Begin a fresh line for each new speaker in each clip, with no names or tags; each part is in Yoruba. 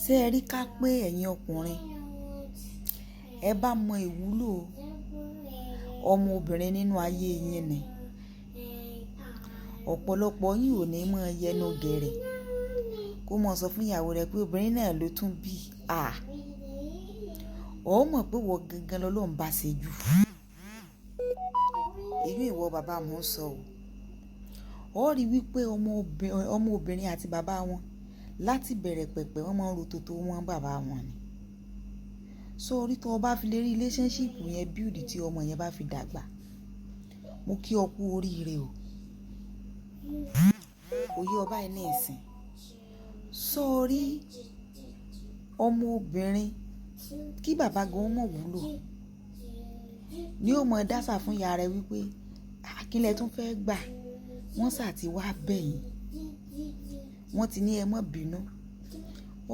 Ṣé ẹ rí ká pé ẹ̀yin ọkùnrin, ẹ bá mọ ìwúlò ọmọ obìnrin nínú ayé yín ni. Ọ̀pọ̀lọpọ̀ yín ò ní mọ̀ yẹnu gẹ̀rẹ̀ kó mọ sọ fún ìyàwó rẹ̀ pé obìnrin náà ló tún bí. À, ó mọ̀ pé wọ gangan lọ́lọ́run bá ṣe jù. Èyí ìwọ bàbá mò ń sọ o. Ó rí wípé ọmọ obìnrin àti bàbá wọn láti bẹ̀rẹ̀ pẹ̀pẹ̀ wọ́n máa ń ro toto wọn bàbá wọn ni. So orí tó bá fi lè rí relationship yẹn build tí ọmọ yẹn bá fi dàgbà, mo kí ọ kú oríire o. Kò yé ọ báyìí ní ìsìn. So rí ọmọ obìnrin kí bàbá gan mọ̀ wúlò ní ó mọ dásà fún ìyá rẹ̀ wípé kí lẹ tún fẹ́ gbà, wọ́n sà ti wá bẹ̀ yín, wọ́n ti ní ẹ má bínú.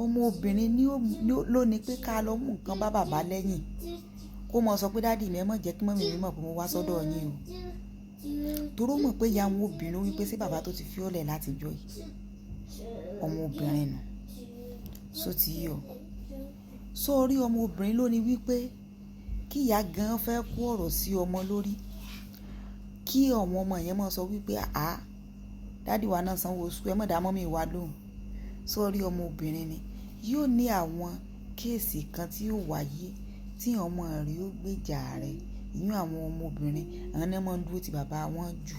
Ọmọ obìnrin ní ó ló ní pé ká lọ mú nǹkan bá bàbá lẹ́yìn kó mọ sọ pé, "Daddy mi, ẹ má jẹ́ kí mummy mi mọ̀ pé mo wá sọ́dọ̀ yín o." Torí ó mọ̀ pé ìyá wọn obìnrin wípé sí bàbá tó ti fi ọ́ lẹ̀ láti jọ yìí, ọmọ obìnrin nù. So ti yé ọ. So rí ọmọ obìnrin ló ní wípé kí ìyá gan fẹ́ kó ọ̀rọ̀ sí ọmọ lórí, kí àwọn ọmọ yẹn máa sọ wípé, "Àá, daddy wa náà sanwó school, ẹ má dá mummy wa lóhùn." So rí ọmọ obìnrin ni yóò ní àwọn case kan tí yóò wáyé tí ọmọ rẹ̀ ó gbèjà rẹ̀. Ìyún àwọn ọmọ obìnrin, àwọn náà máa ń dúró ti bàbá wọn jù.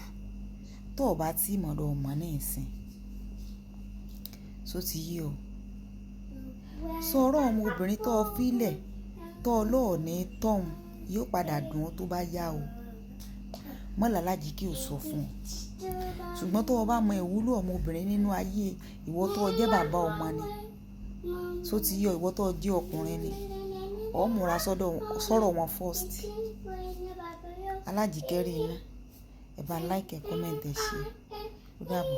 Tó ò bá tí mọ̀ lọ mọ̀ ní ìsìn. So ti yé ọ. Sọ̀rọ̀ ọmọ obìnrin tó fi lẹ̀, tó lọ́ọ̀ ní tọ́hún, yóò padà dùn ọ́ tó bá yá o. Mọ́ làlájì kí o sọ fún ọ. Ṣùgbọ́n tó o bá mọ ìwúlò ọmọ obìnrin nínú ayé, ìwọ tó jẹ́ bàbá ọmọ ni. So ti yé ọ, ìwọ tó jẹ́ ọkùnrin ni. Ó múra sọ́rọ̀ wọn first. Alájíkẹ́ rí inú. Ẹ bá like, ẹ comment, ẹ share. Ó dàbọ̀.